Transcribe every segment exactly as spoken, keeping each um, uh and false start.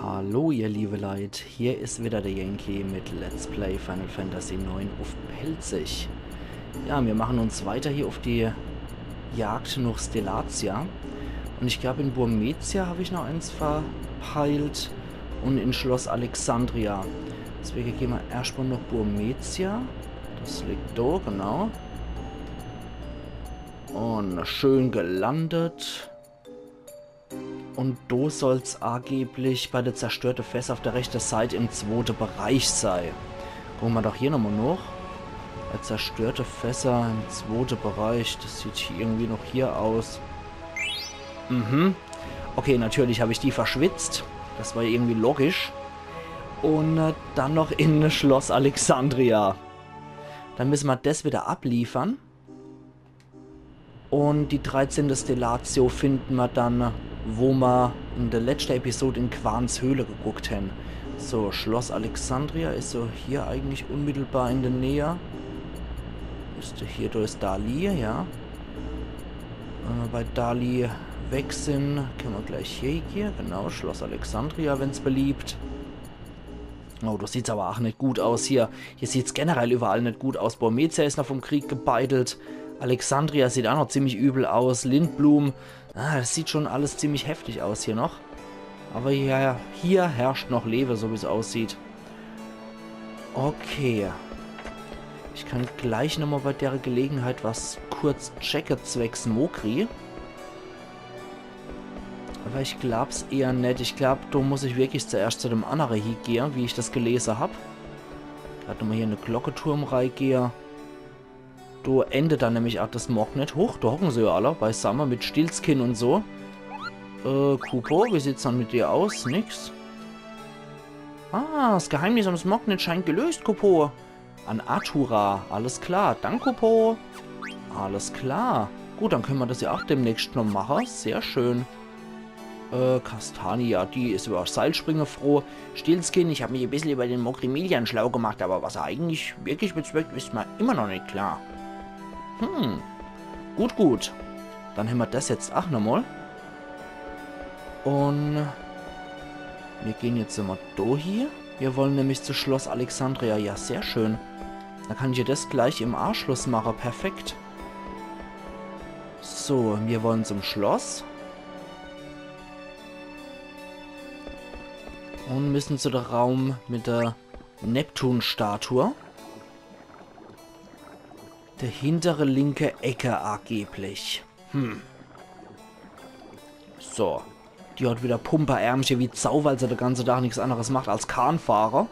Hallo ihr liebe Leit, hier is wieder der Yankee mit Let's Play Final Fantasy neun uff Pälzisch. Ja, mir machen uns weiter hier uff die Jagd noch Stellazzia. Un ich glaab, in Burmecia hab ich noch eens verpeilt un in Schloss Alexandria. Deswege gehn mer erscht mol noch Burmecia. Des liegt do, genau. Un schön gelandet. Un do soll's angeblich bei de zerstörte Fässer uff de rechte Seit im zwote Bereich sei. Gucke mer doch hier nochmol noch. Bei zerstörte Fässer im zwote Bereich. Des sieht hier irgendwie noch hier aus. Mhm. Okay, natürlich hab ich die verschwitzt. Des war ja irgendwie logisch. Un äh, dann noch in Schloss Alexandria. Dann misse mer des wieder abliefere. Un die dreizehnte Stellatio finden mer dann, wo mer in de letschte Episode in Quans Höhle geguckt hen. So, Schloss Alexandria is so hier eigentlich unmittelbar in de Näh. Is do hier, do is Dali, ja. Wenn mer bei Dali weg sin, kenne mer gleich hier, hier, genau, Schloss Alexandria, wenn's beliebt. Oh, do sieht's awwer ach net gut aus hier. Hier sieht's generell üwwerall net gut aus. Burmecia is noch vum Krieg gebeitelt. Alexandria sieht ach noch ziemlich übel aus. Lindblum. Ah, des sieht schun alles ziemlich heftig aus hier noch. Awwer hier, hier herrscht noch Lewe, so wie's aussieht. Okay. Ich kann gleich nochmol bei dere Gelegenheit was kurz checke zwecks Mokri. Awwer ich glaab's eher net. Ich glaab, do muss ich wirklich zuerscht zu dem annere hiegehe, wie ich des gelese hab. Grad nochmol hier in de Glocketurm reigehe. Do endet dann nämlich ach des Mognet. Huch, do hocke se jo alle beisamme mit Stilzkin un so. Äh, Kupo, wie sieht's dann mit dir aus? Nix. Ah, des Geheimnis ums Mognet scheint gelöst, Kupo. An Atura. Alles klar. Danke, Kupo. Alles klar. Gut, dann kenne mer des jo ach demnächscht noch mache. Sehr schön. Äh, Kastania, die is üwwer Seilspringe froh. Stilzkin, ich hab mich e bissel üwwer den Mokrimilian schlau gemacht, awwer was er eigentlich wirklich bezweckt, is mer immer noch net klar. Hm. Gut, gut. Dann hämmer des jetzt ach nochmol. Un mir gehn jetzt nochmol do hie. Mir wolle nämlich zu Schloss Alexandria. Ja, sehr schön. Do kann ich jo des gleich im Anschluss mache. Perfekt. So, mir wolle zum Schloss. Un misse zu de Raum mit de Neptun-Statue. De hintere linke Ecke angeblich. Hm. So. Die hat wieder Pumperärmche wie Sau, weil se de ganze Tag nix anneres macht als Kahn fahre.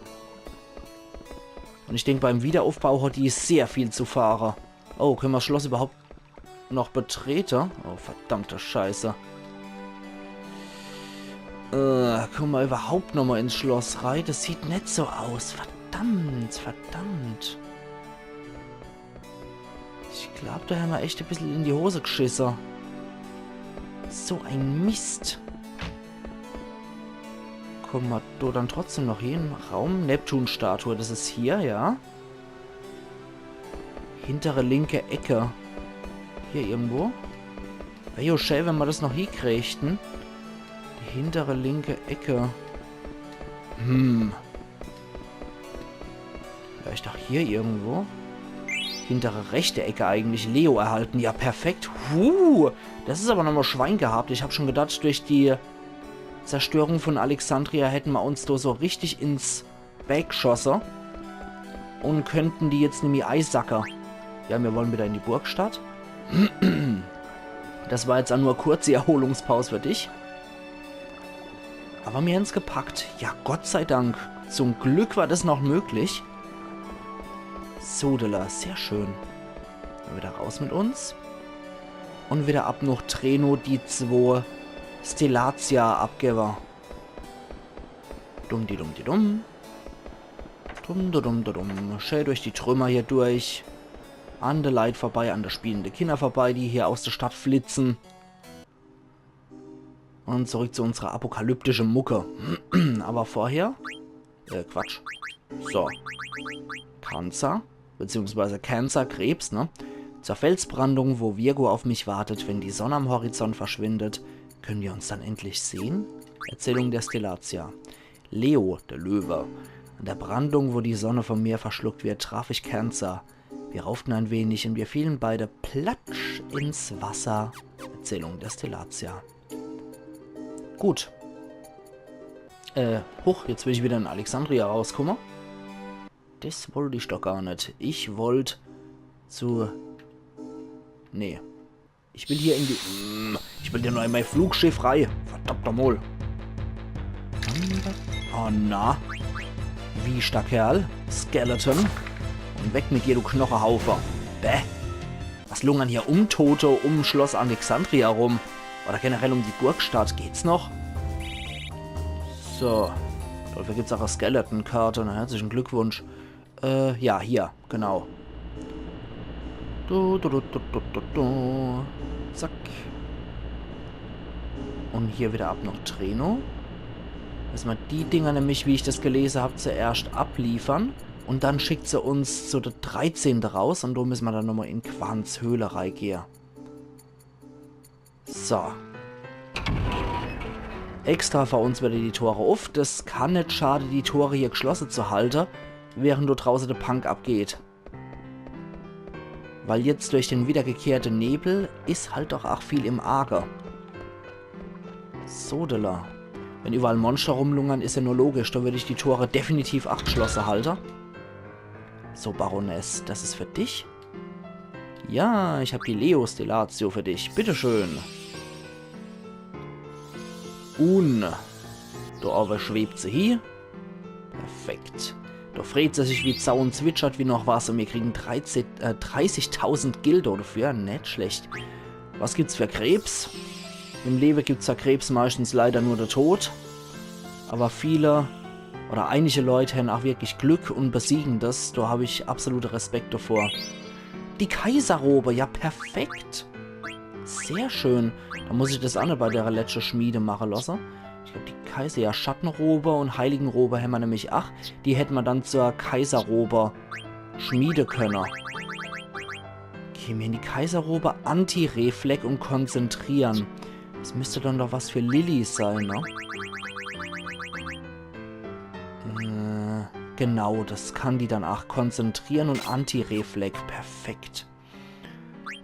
Un ich denk, beim Wiederaufbau hat die sehr viel zu fahre. Oh, kenne mer des Schloss üwwerhaupt noch betrete? Oh, verdammte Scheiße. Äh, komme mer üwwerhaupt nochmol ins Schloss rei? Des sieht net so aus. Verdammt, verdammt. Ich glaab, do hämmer echt e bissel in die Hose gschisse. So e Mist. Komme mer do dann trotzdem noch hie? Raum Neptun-Statue, des is hier, ja. Hintere linke Ecke. Hier irgendwo. Wär jo schää, wenn mer des noch hiekriegt, hm? Die hintere linke Ecke. Hm. Vielleicht ach hier irgendwo. Hintere rechte Ecke eigentlich. Leo erhalten. Ja, perfekt. Huh, des is awwer nochmol Schwein gehabt. Ich hab schun gedacht, durch die Zerstörung vun Alexandria hätte mer uns do so richtig ins Back gschosse un kennte die jetzt nimmi eisacke. Ja, mir wolle wieder in die Burgstadt. Des war jetzt ach nur e kurze Erholungspaus für dich. Awwer mir hämmer's gepackt. Ja, Gott sei Dank. Zum Glück war des noch möglich. Sodele, sehr schön. Dann wieder raus mit uns. Un wieder ab noch Treno, die zwo Stellazzia abgewwe. Dumm, di dumm, di dumm. Dumm, du dumm, du dumm. Schää durch die Trümmer hier durch. An de Leit vorbei, an de spielende Kinner vorbei, die hier aus de Stadt flitze. Un zurück zu unserer apokalyptische Mucke. Awwer vorher... Äh, Quatsch. So. Cancer, beziehungsweise Cancer, Krebs, ne? Zur Felsbrandung, wo Virgo auf mich wartet, wenn die Sonne am Horizont verschwindet. Können wir uns dann endlich sehen? Erzählung der Stellazzia. Leo, der Löwe. An der Brandung, wo die Sonne vom Meer verschluckt wird, traf ich Cancer. Wir rauften ein wenig und wir fielen beide platsch ins Wasser. Erzählung der Stellatia. Gut. Äh, huch, jetzt will ich wieder in Alexandria rauskommen. Das wollt ich doch gar net. Ich wollt zu... Nee. Ich will hier in die... Mm, ich will hier nur in mein Flugschiff rei. Verdammt nochmal. Oh na. Wie stark, Kerl. Skeleton. Und weg mit dir, du Knochehaufe. Bäh. Was lungern hier Untote um Schloss Alexandria rum? Oder generell um die Burgstadt? Geht's noch? So. Dafür gibt's auch eine Skeleton-Karte. Na, herzlichen Glückwunsch. Äh, ja, hier, genau. Du, du, du, du, du, du, du. Zack. Und hier wieder ab nach Treno. Dass wir die Dinger nämlich, wie ich das gelesen hab, zuerst abliefern. Und dann schickt sie uns zu der dreizehnte raus und do müssen wir dann nochmal in Quans Höhle reigehe. So. Extra für uns wieder die Tore uff. Das kann net schade, die Tore hier geschlossen zu halten, während do draußen der Punk abgeht. Weil jetzt durch den wiedergekehrten Nebel is halt doch auch viel im Arge. Sodele. Wenn überall Monster rumlungern, is ja nur logisch, da würd ich die Tore definitiv abgeschlossen halten. So, Baroness, das is für dich. Ja, ich hab die Leo Stellatio für dich. Bitteschön. Un. Da oben schwebt sie hier. Perfekt. Da freht sie sich wie Sau und zwitschert wie noch was und wir kriegen dreizehn, äh, dreißigtausend Gildo dafür. Net schlecht. Was gibt's für Krebs? Im Leben gibt's für Krebs meistens leider nur der Tod. Aber viele oder einige Leute haben auch wirklich Glück und besiegen das. Da hab ich absolute Respekt davor. Die Kaiserrobe, ja perfekt. Sehr schön. Da muss ich das auch noch bei der letzten Schmiede machen lassen. Ich glaub, die Kaiser, ja, Schattenrobe und Heiligenrobe hämmer nämlich ach. Die hätt mer dann zur Kaiserrobe schmiede könne. Okay, mir in die Kaiserrobe, Anti-Reflek und Konzentrieren. Das müsste dann doch was für Lilly sein, ne? Äh, genau, das kann die dann ach, Konzentrieren und Anti-Reflek. Perfekt.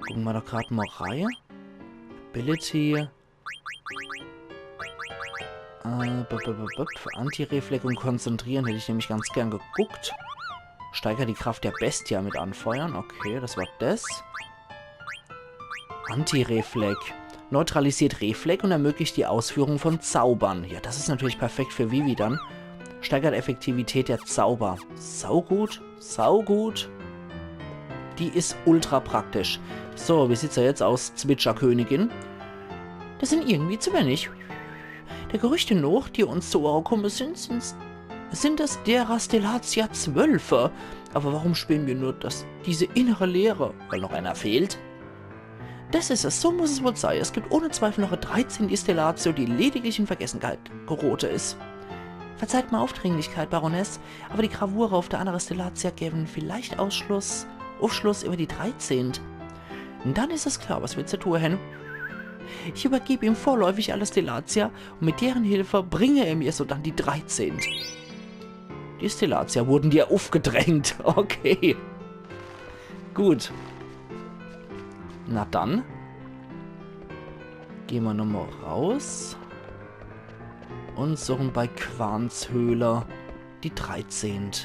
Gucken wir doch grad mal rein. Ability. Äh, bup, bup, bup, bup. Anti-Reflek und Konzentrieren hätte ich nämlich ganz gern geguckt. Steigert die Kraft der Bestia mit Anfeuern. Okay, das war das. Anti-Reflek. Neutralisiert Reflek und ermöglicht die Ausführung von Zaubern. Ja, das ist natürlich perfekt für Vivi dann. Steigert Effektivität der Zauber. Saugut. Saugut. Die is ultra praktisch. So, wie sieht's da jetzt aus, Zwitscherkönigin? Das sind irgendwie zu wenig. Der Gerüchte noch, die uns zu Ohren kommen, sind, sind, sind es derer Stellatia zwölfe. Aber warum spüren wir nur, dass diese innere Leere, weil noch einer fehlt? Das ist es, so muss es wohl sein. Es gibt ohne Zweifel noch eine dreizehnte Stellatio, die lediglich in Vergessenheit gerote ist. Verzeiht meine Aufdringlichkeit, Baroness, aber die Gravure auf der anderen Stellatia geben vielleicht Ausschluss, Aufschluss über die dreizehnte. Dann ist es klar, was wir zu tun haben. Ich übergebe ihm vorläufig alle Stellatia und mit deren Hilfe bringe er mir sodann die dreizehnte. Die Stellatia wurden dir aufgedrängt. Okay. Gut. Na dann. Gehen wir nochmal raus. Und suchen bei Quans Höhle die dreizehnte.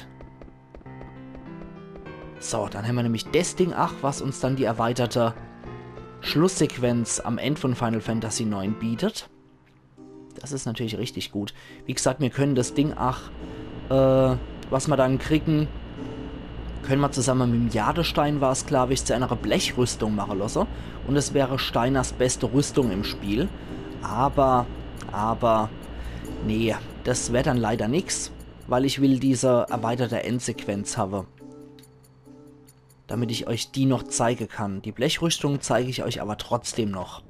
So, dann haben wir nämlich das Ding, ach, was uns dann die erweiterte Schlusssequenz am End von Final Fantasy neun bietet. Das ist natürlich richtig gut. Wie gesagt, wir können das Ding, ach, äh, was wir dann kriegen, können wir zusammen mit dem Jadestein, war's, glaub ich, zu einer Blechrüstung machen lassen. Und es wäre Steiners beste Rüstung im Spiel. Aber, aber, nee, das wär dann leider nix, weil ich will diese erweiterte Endsequenz haben. Damit ich euch die noch zeigen kann. Die Blechrüstung zeige ich euch aber trotzdem noch.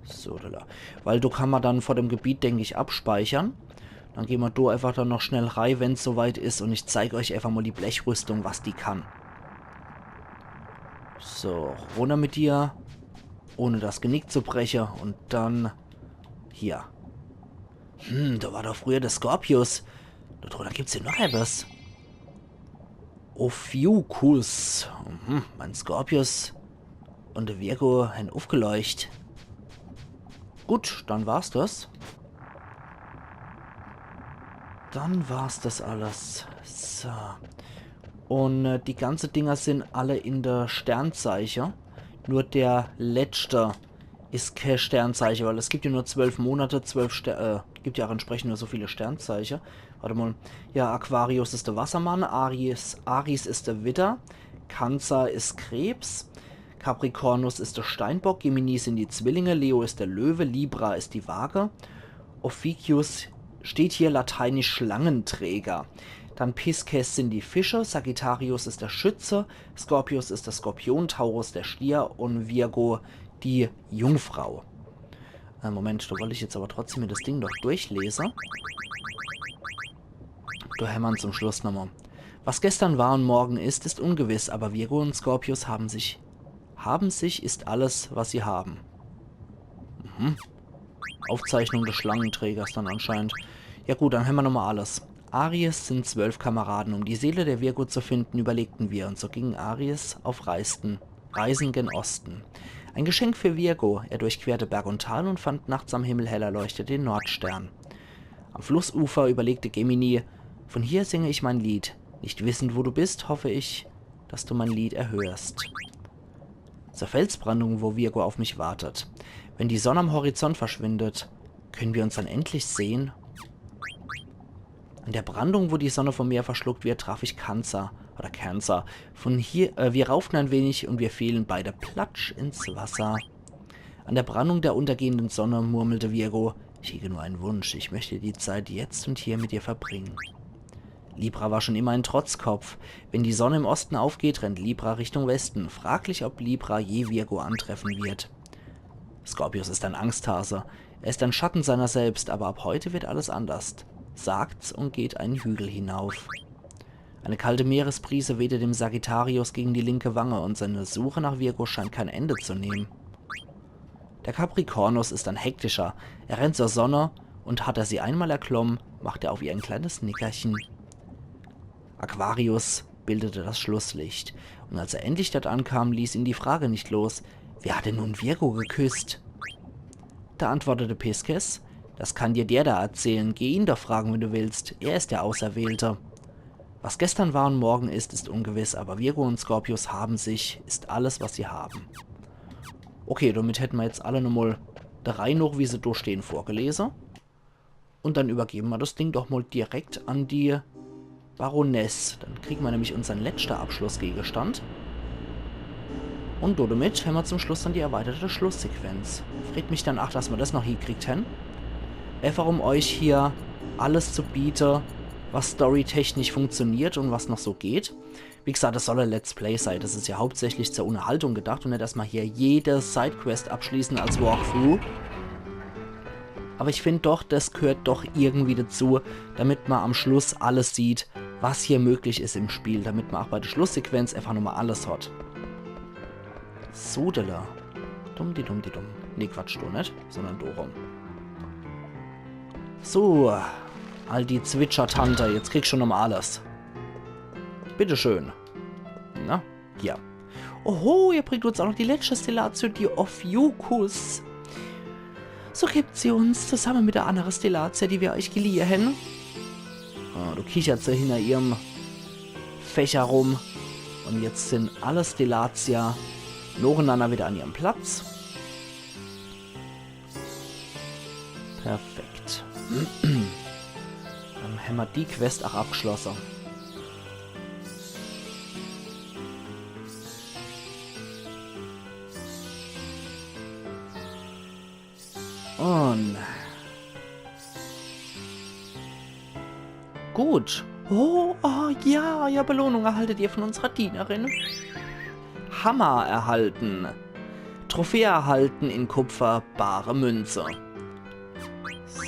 So, da, da. Weil do kann man dann vor dem Gebiet, denk ich, abspeichern. Dann gehen wir do einfach dann noch schnell rei, wenn's soweit is. Und ich zeige euch einfach mal die Blechrüstung, was die kann. So, runter mit dir. Ohne das Genick zu brechen. Und dann hier. Hm, do war doch früher de Scorpius. Do drunner gibt's jo noch etwas. Ophiuchus. Mhm, mein Scorpius un de Virgo hen ufgeleucht. Gut, dann war's das. Dann war's das alles. So. Un äh, die ganze Dinger sin alle in de Sternzeiche. Nur der letschte is kä Sternzeiche, weil es gibt ja nur zwölf Monate, zwölf Ster äh, gibt ja auch entsprechend nur so viele Sternzeiche. Warte mal. Ja, Aquarius is de Wassermann, Aries, Aries is de Widder, Cancer is Krebs, Capricornus is de Steinbock, Gemini sin die Zwillinge, Leo is de Löwe, Libra is die Waage, Ophiuchus steht hier lateinisch Schlangenträger. Dann Pisces sin die Fische, Sagittarius is de Schütze, Scorpius is de Skorpion, Taurus de Stier un Virgo die Jungfrau. Äh, Moment, do wollt ich jetzt aber trotzdem mir das Ding doch durchlese. Do hämmer'n zum Schluss nochmal. Was gestern war und morgen ist, ist ungewiss, aber Virgo und Scorpius haben sich, haben sich, ist alles, was sie haben. Mhm. Aufzeichnung des Schlangenträgers dann anscheinend. Ja gut, dann hämmer nochmal alles. Aries sind zwölf Kameraden. Um die Seele der Virgo zu finden, überlegten wir, und so gingen Aries auf Reisen, Reisen gen Osten. Ein Geschenk für Virgo. Er durchquerte Berg und Tal und fand nachts am Himmel hell erleuchtet den Nordstern. Am Flussufer überlegte Gemini: Von hier singe ich mein Lied. Nicht wissend, wo du bist, hoffe ich, dass du mein Lied erhörst. Zur Felsbrandung, wo Virgo auf mich wartet. Wenn die Sonne am Horizont verschwindet, können wir uns dann endlich sehen? An der Brandung, wo die Sonne vom Meer verschluckt wird, traf ich Kanzer oder Cancer. Von hier, äh, wir rauften ein wenig und wir fielen beide platsch ins Wasser. An der Brandung der untergehenden Sonne murmelte Virgo: Ich hege nur einen Wunsch. Ich möchte die Zeit jetzt und hier mit dir verbringen. Libra war schon immer ein Trotzkopf. Wenn die Sonne im Osten aufgeht, rennt Libra Richtung Westen. Fraglich, ob Libra je Virgo antreffen wird. Scorpius ist ein Angsthase. Er ist ein Schatten seiner selbst, aber ab heute wird alles anders, sagt's und geht einen Hügel hinauf. Eine kalte Meeresbrise wehte dem Sagittarius gegen die linke Wange und seine Suche nach Virgo scheint kein Ende zu nehmen. Der Capricornus ist ein hektischer. Er rennt zur Sonne und hat er sie einmal erklommen, macht er auf ihr ein kleines Nickerchen. Aquarius bildete das Schlusslicht. Und als er endlich dort ankam, ließ ihn die Frage nicht los: Wer hat denn nun Virgo geküsst? Da antwortete Pisces: Das kann dir der da erzählen. Geh ihn doch fragen, wenn du willst. Er ist der Auserwählte. Was gestern war und morgen ist, ist ungewiss, aber Virgo und Scorpius haben sich, ist alles, was sie haben. Okay, damit hätte mer jetzt alle nochmal der Reih noch, wie se do stehen, vorgelese. Und dann übergebe mer das Ding doch mal direkt an die Baroness. Dann kriege mer nämlich unsern letschte Abschlussgegenstand. Und damit hämmer zum Schluss dann die erweiterte Schlusssequenz. Freut mich dann ach, dass mer das noch hiekriegt hän. Einfach um euch hier alles zu biete, was storytechnisch funktioniert und was noch so geht. Wie gesagt, das soll e Let's Play sei. Das is ja hauptsächlich zur Unterhaltung gedacht und net, dass mer hier jede Sidequest abschließen als Walkthrough. Aber ich find doch, das gehört doch irgendwie dazu, damit mer am Schluss alles sieht, was hier möglich is im Spiel, damit mer ach bei der Schlusssequenz einfach nochmal alles hat. Sodele. Dumm di dumm di dumm. Nee, Quatsch, do net, sondern do rum. So, all die Zwitschertante, jetzt kriegst du nochmal alles. Bitteschön. Na, hier. Oho, ihr bringt uns auch noch die letschte Stellatio, die Ophiuchus. So gibt sie uns zusammen mit der anderen Stellatio, die wir euch geliehen haben. Ah, do kichert se hinter ihrem Fächer rum. Und jetzt sind alle Stellatia nacheinander wieder an ihrem Platz. Perfekt. Dann hämmer die Quest ach abgeschlosse. Und gut. Oh, oh ja, ja, Belohnung erhaltet ihr von unserer Dienerin. Hammer erhalten. Trophäe erhalten in Kupfer, bare Münze.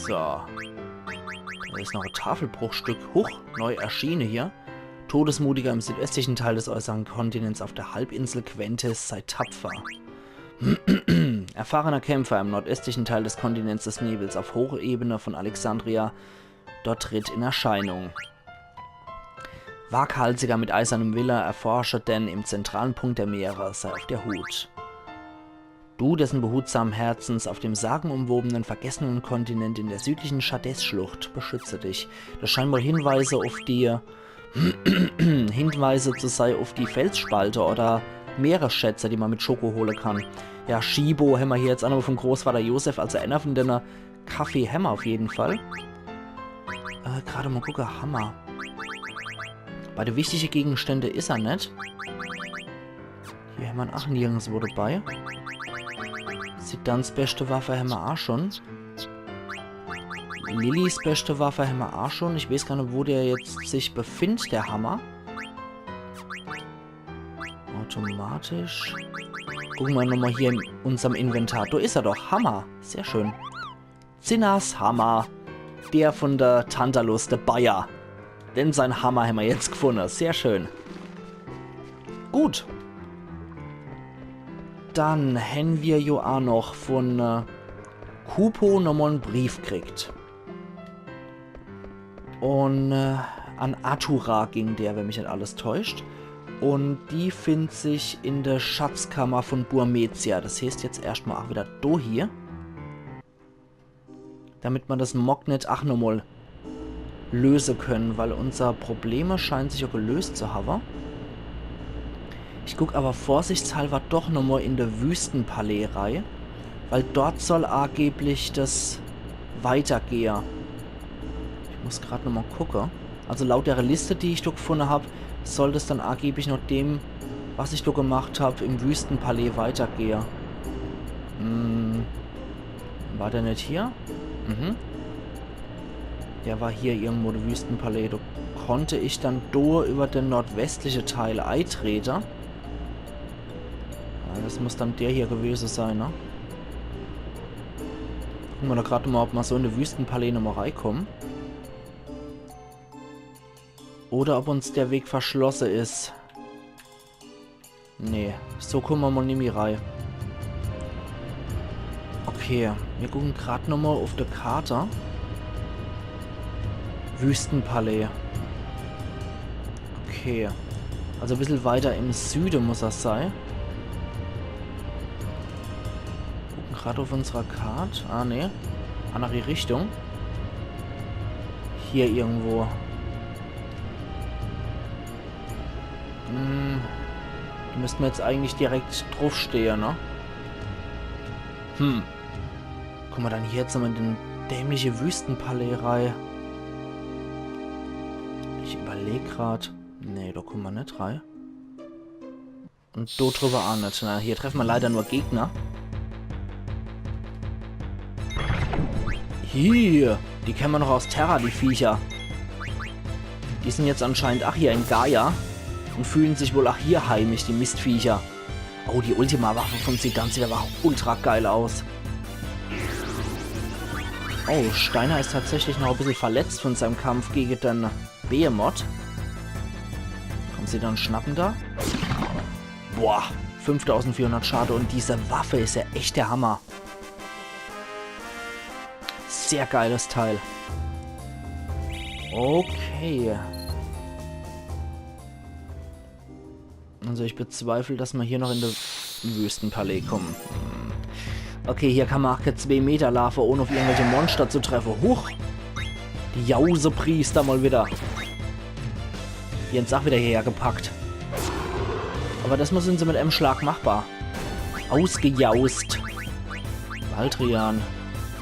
So. Do is noch e Tafelbruchstück. Huch, neu erschiene hier. Todesmutiger im südöstlichen Teil des äußeren Kontinents auf der Halbinsel Quentes, sei tapfer. Erfahrener Kämpfer im nordöstlichen Teil des Kontinents des Nebels auf Hochebene von Alexandria. Dort tritt in Erscheinung. Waghalsiger mit eisernem Wille, erforsche den im zentralen Punkt der Meere, sei auf der Hut. Du, dessen behutsamen Herzens auf dem sagenumwobenen, vergessenen Kontinent in der südlichen Shades-Schlucht, beschütze dich. Das scheint wohl Hinweise auf die, Hinweise zu sei auf die Felsspalte oder Meeresschätze, die man mit Schoko hole kann. Ja, Shibo hämmer hier jetzt ach nochmol vom Großvater Josef, also einer von denne Kaffee hämmer auf jeden Fall. Äh, grad mol gucke, Hammer. Bei de wichtige Gegenstände is er net. Hier hämmer ach nirgendswo dabei. Zidans beschte Waffe hämmer ach schon. Lillys beschte Waffe hämmer ach schon. Ich weeß gar net, wo der jetzt sich befindt, der Hammer. Automatisch. Gucke mer nochmol hier in unserm Inventar. Do is er doch. Hammer. Sehr schön. Zinnas Hammer. Der von der Tantalus, de Bayer. Dem sein Hammer hämmer jetzt gefunne. Sehr schön. Gut. Dann hämmer jo ach noch von, äh, Kupo nochmol en Brief kriegt. Un, äh, an Atura ging der, wenn mich net alles täuscht. Un die findt sich in der Schatzkammer von Burmecia. Das heeßt jetzt erscht mol ach wieder do hier. Damit mer das Mognet ach nochmol löse können, weil unser Probleme scheint sich jo gelöst zu hawwe. Ich guck awwer vorsichtshalber doch nochmol in de Wüstenpalais rei, weil dort soll angeblich das weitergehe. Ich muss grad nochmol gucke. Also laut der Liste, die ich do gefunne hab, soll das dann angeblich noch dem, was ich do gemacht hab, im Wüstenpalais weitergehe. Hm. War der net hier? Mhm. Der war hier irgendwo, de Wüstenpalais. Do konnt ich dann do über de nordwestliche Teil eitrete. Ja, das muss dann der hier gewese sei, ne? Gucke mer doch grad mol, ob mer so in de Wüstenpalais nochmol reikommen. Oder ob uns der Weg verschlosse is. Nee, so komme mer mol nimmi rei. Okay, mir gucken grad nochmol uff de Karte. Wüstenpalais. Okay. Also e bissel weiter im Süde muss er sei. Gucken grad uff unserer Kart. Ah, nee. Andere Richtung. Hier irgendwo. Hm. Do müsste mer jetzt eigentlich direkt druffstehe, ne? Hm. Komme mer dann hier jetzt nochmol in den dämliche Wüstenpalais rei? Ich überleg grad. Nee, do komme mer net rei. Un do drüber ach net. Na, hier treffe mer leider nur Gegner. Hier, die kenne mer noch aus Terra, die Viecher. Die sin jetzt anscheinend ach hier in Gaia un fühle sich wohl ach hier heimisch, die Mistviecher. Oh, die Ultima-Waffe von Zidane sieht awwer ach ultra geil aus. Oh, Steiner is tatsächlich noch e bissel verletzt von seinem Kampf gege den Behemoth. Kommen sie dann schnappen da? Boah, fünftausendvierhundert Schade un diese Waffe is jo echt de Hammer. Sehr geiles Teil. Okay. Also ich bezweifle, dass mer hier noch in de Wüstenpalais kommen. Hm. Okay, hier kann mer ach kee zwee Meter laafe, ohne uff irgendwelche Monster zu treffe. Huch! Die Jausepriester mol wieder. Die hän's ach wieder hierher gepackt. Awwer das mol sin se mit em Schlag machbar. Ausgejaust. Baldrian.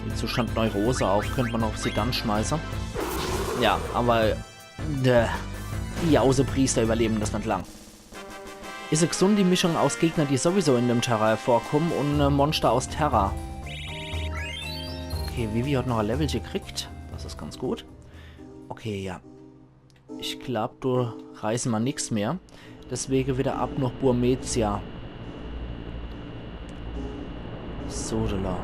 Mit Zustand Neurose auf, könnt mer noch uff Zidane schmeiße. Ja, awwer, äh, die Jausepriester überleben das net lang. Is e gesunde Mischung aus Gegner, die sowieso in dem Terrain vorkommen, un, äh, Monster aus Terra. Okay, Vivi hat noch e Levelche gekriegt. Das is ganz gut. Okay, ja. Ich glaub, do reiße mer nix mehr. Deswege wieder ab noch Burmecia. Sodala.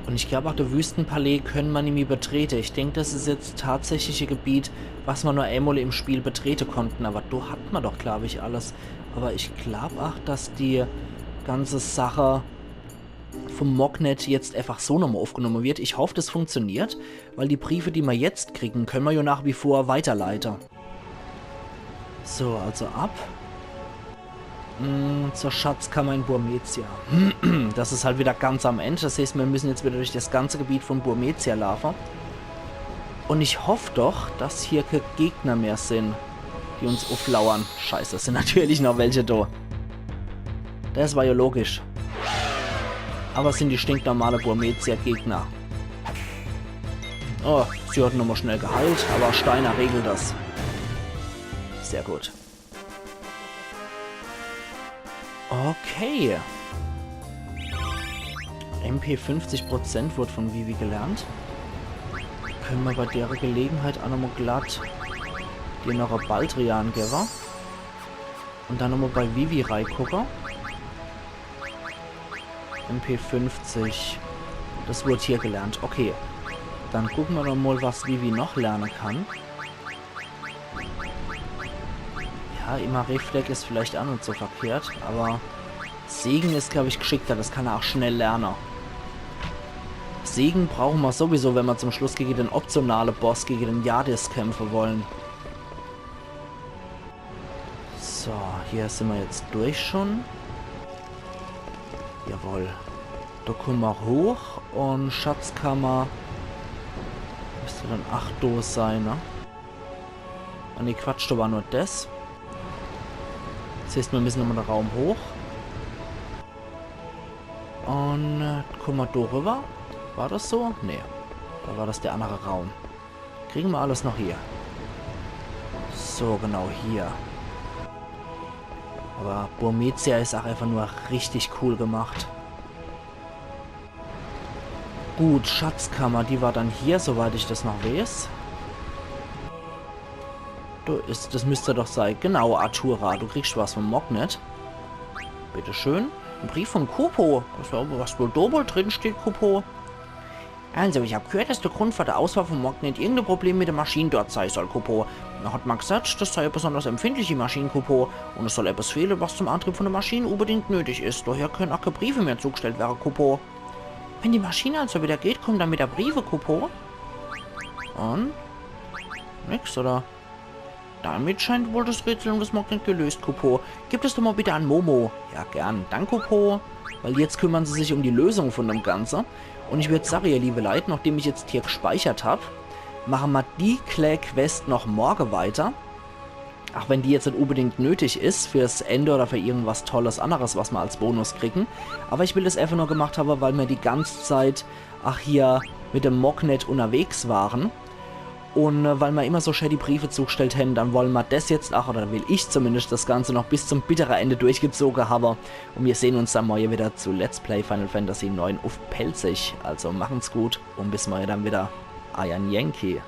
Un ich glaub ach, de Wüstenpalais könne mer nimmi betrete. Ich denk, das is jetzt tatsächlich e Gebiet, was mer nur emol im Spiel betrete konnten. Awwer do hat mer doch, glaub ich, alles. Awwer ich glaub ach, dass die ganze Sache vom Mognet jetzt einfach so nochmal aufgenommen wird. Ich hoffe, das funktioniert, weil die Briefe, die wir jetzt kriegen, können wir ja nach wie vor weiterleiten. So, also ab. Mm, zur Schatzkammer in Burmecia. Das ist halt wieder ganz am Ende. Das heißt, wir müssen jetzt wieder durch das ganze Gebiet von Burmecia laufen. Und ich hoffe doch, dass hier keine Gegner mehr sind, die uns auflauern. Scheiße, es sind natürlich noch welche da. Das war ja logisch. Aber es sind die stinknormale Burmecia-Gegner. Oh, sie hat nochmal schnell geheilt, aber Steiner regelt das. Sehr gut. Okay. M P fünfzig Prozent wird von Vivi gelernt. Können wir bei der Gelegenheit auch nochmal glatt dir noch ein Baldrian geben. Und dann nochmal bei Vivi reigucken. M P fünfzig. Das wird hier gelernt. Okay. Dann gucken wir doch mal, was Vivi noch lernen kann. Ja, immer Reflex ist vielleicht auch nicht so verkehrt, aber Segen ist, glaube ich, geschickter. Das kann er auch schnell lernen. Segen brauchen wir sowieso, wenn wir zum Schluss gegen den optionalen Boss, gegen den Jadis kämpfen wollen. So, hier sind wir jetzt durch schon. Jawohl. Da kommen wir hoch und Schatzkammer müsste dann acht do sein, ne? Ah, nee, Quatsch, da war nur das. Das heißt, wir müssen nochmal den Raum hoch. Und äh, kommen wir da rüber? War das so? Nee. Da war das der andere Raum. Kriegen wir alles noch hier. So, genau hier. Aber Burmecia ist auch einfach nur richtig cool gemacht. Gut, Schatzkammer, die war dann hier, soweit ich das noch weiß. Du, ist, das müsste doch sein. Genau, Artura, du kriegst was vom Mognet. Bitteschön. Ein Brief von Kupo. Was, was wohl da wohl drin steht, Kupo? Also, ich hab gehört, dass der Grund für die Auswahl vom Mognet irgendein Problem mit der Maschine dort sein soll, Kupo. Er hat mal gesagt, das sei eine besonders empfindliche Maschine, Kupo, und es soll etwas fehlen, was zum Antrieb von der Maschine unbedingt nötig ist. Daher können auch keine Briefe mehr zugestellt werden, Kupo. Wenn die Maschine also wieder geht, kommen dann wieder Briefe, Kupo? Und? Nix, oder? Damit scheint wohl das Rätsel um das Mognet gelöst, Kupo. Gib es doch mal bitte an Momo. Ja, gern. Danke, Kupo. Weil jetzt kümmern sie sich um die Lösung von dem Ganzen. Und ich würd sagen, ihr liebe Leute, nachdem ich jetzt hier gespeichert hab, machen wir die kleine Quest noch morgen weiter. Auch wenn die jetzt nicht unbedingt nötig ist fürs Ende oder für irgendwas Tolles anderes, was wir als Bonus kriegen. Aber ich will das einfach nur gemacht haben, weil wir die ganze Zeit, ach, hier mit dem Mognet unterwegs waren. Und äh, weil mir immer so schön die Briefe zugestellt haben, dann wollen wir das jetzt auch, oder will ich zumindest das Ganze noch bis zum bitteren Ende durchgezogen haben. Und wir sehen uns dann morgen wieder zu Let's Play Final Fantasy neun auf Pälzisch. Also machen's gut und bis morgen dann wieder. Euer Yankee.